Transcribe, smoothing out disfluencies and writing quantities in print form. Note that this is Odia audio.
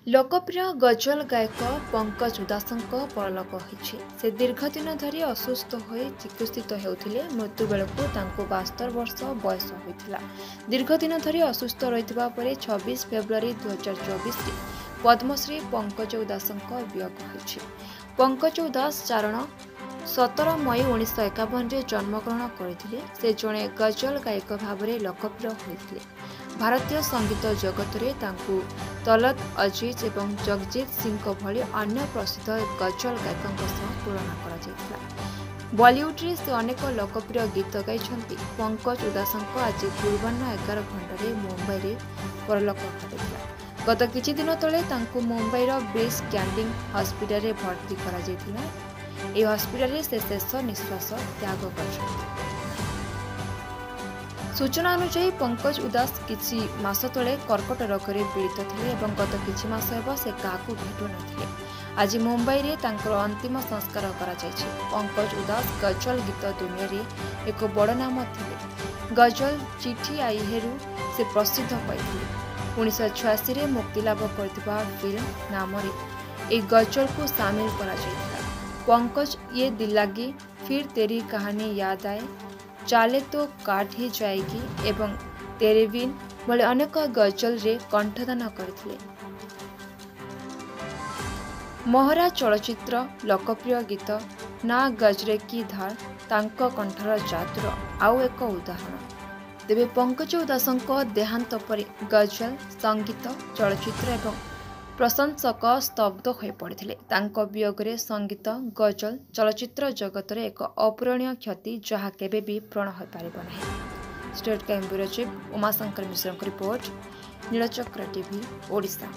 ଲୋକପ୍ରିୟ ଗଜଲ ଗାୟକ ପଙ୍କଜ ଉଦାସଙ୍କ ପରଲୋକ ହୋଇଛି। ସେ ଦୀର୍ଘଦିନ ଧରି ଅସୁସ୍ଥ ହୋଇ ଚିକିତ୍ସିତ ହେଉଥିଲେ। ମୃତ୍ୟୁ ବେଳକୁ ତାଙ୍କୁ 72 ବର୍ଷ ବୟସ ହୋଇଥିଲା। ଦୀର୍ଘଦିନ ଧରି ଅସୁସ୍ଥ ରହିଥିବା ପରେ 26 ଫେବୃଆରୀ 2024ରେ ପଦ୍ମଶ୍ରୀ ପଙ୍କଜ ଉଦାସଙ୍କ ବିୟୋଗ ହୋଇଛି। ପଙ୍କଜ ଉଦାସ ଚାରଣ 17 ମଇ 1951ରେ ଜନ୍ମଗ୍ରହଣ କରିଥିଲେ। ସେ ଜଣେ ଗଜଲ ଗାୟକ ଭାବରେ ଲୋକପ୍ରିୟ ହୋଇଥିଲେ। ଭାରତୀୟ ସଙ୍ଗୀତ ଜଗତରେ ତାଙ୍କୁ ତଲତ ଅଜିଜ ଏବଂ ଜଗଜିତ ସିଂଙ୍କ ଭଳି ଅନ୍ୟ ପ୍ରସିଦ୍ଧ ଗଜଲ ଗାୟକଙ୍କ ସହ ତୁଳନା କରାଯାଇଥିଲା। ବଲିଉଡରେ ସେ ଅନେକ ଲୋକପ୍ରିୟ ଗୀତ ଗାଇଛନ୍ତି। ପଙ୍କଜ ଉଦାସଙ୍କ ଆଜି ପୂର୍ବାହ୍ନ 11 ଘଣ୍ଟାରେ ମୁମ୍ବାଇରେ ପରଲୋକ ଘଟିଥିଲା। ଗତ କିଛି ଦିନ ତଳେ ତାଙ୍କୁ ମୁମ୍ବାଇର ବ୍ରିଚ୍ କ୍ୟାଣ୍ଡି ହସ୍ପିଟାଲରେ ଭର୍ତ୍ତି କରାଯାଇଥିଲା। ଏହି ହସ୍ପିଟାଲରେ ସେ ଶେଷ ନିଶ୍ୱାସ ତ୍ୟାଗ କରିଛନ୍ତି। ସୂଚନା ଅନୁଯାୟୀ, ପଙ୍କଜ ଉଦାସ କିଛି ମାସ ତଳେ କର୍କଟ ରୋଗରେ ପୀଡ଼ିତ ଥିଲେ ଏବଂ ଗତ କିଛି ମାସ ହେବ ସେ କାହାକୁ ଭେଟୁ ନଥିଲେ। ଆଜି ମୁମ୍ବାଇରେ ତାଙ୍କର ଅନ୍ତିମ ସଂସ୍କାର କରାଯାଇଛି। ପଙ୍କଜ ଉଦାସ ଗଜଲ ଗୀତ ଦୁନିଆରେ ଏକ ବଡ଼ ନାମ ଥିଲେ। ଗଜଲ ଚିଠି I ହେରୁ ସେ ପ୍ରସିଦ୍ଧ ପାଇଥିଲେ। 1986ରେ ମୁକ୍ତିଲାଭ କରିଥିବା ଫିଲ୍ମ ନାମରେ ଏହି ଗଜଲକୁ ସାମିଲ କରାଯାଇଥିଲା। ପଙ୍କଜ ୟେ ଦିଲ୍ଲାଗି, ଫିର୍ ତେରି କାହାନୀ ୟାଦ ଆଏ, ଚାଲେ ତୋ କାଟ ହି ଜାଏଗି ଏବଂ ତେରେ ବିନ୍ ଭଳି ଅନେକ ଗଜଲରେ କଣ୍ଠଦାନ କରିଥିଲେ। ମୋହରା ଚଳଚ୍ଚିତ୍ର ଲୋକପ୍ରିୟ ଗୀତ ନା ଗଜରେ କି ଧାର ତାଙ୍କ କଣ୍ଠର ଯାଦୁର ଆଉ ଏକ ଉଦାହରଣ। ତେବେ ପଙ୍କଜ ଉଦାସଙ୍କ ଦେହାନ୍ତ ପରେ ଗଜଲ, ସଙ୍ଗୀତ, ଚଳଚ୍ଚିତ୍ର ଏବଂ ପ୍ରଶଂସକ ସ୍ତବ୍ଧ ହୋଇପଡ଼ିଥିଲେ। ତାଙ୍କ ବିୟୋଗରେ ସଙ୍ଗୀତ, ଗଜଲ, ଚଳଚ୍ଚିତ୍ର ଜଗତରେ ଏକ ଅପୂରଣୀୟ କ୍ଷତି, ଯାହା କେବେ ବି ପୂରଣ ହୋଇପାରିବ ନାହିଁ। State crime bureau chief Umashankar ମିଶ୍ରଙ୍କ ରିପୋର୍ଟ, ନୀଳଚକ୍ର ଟିଭି, ଓଡ଼ିଶା।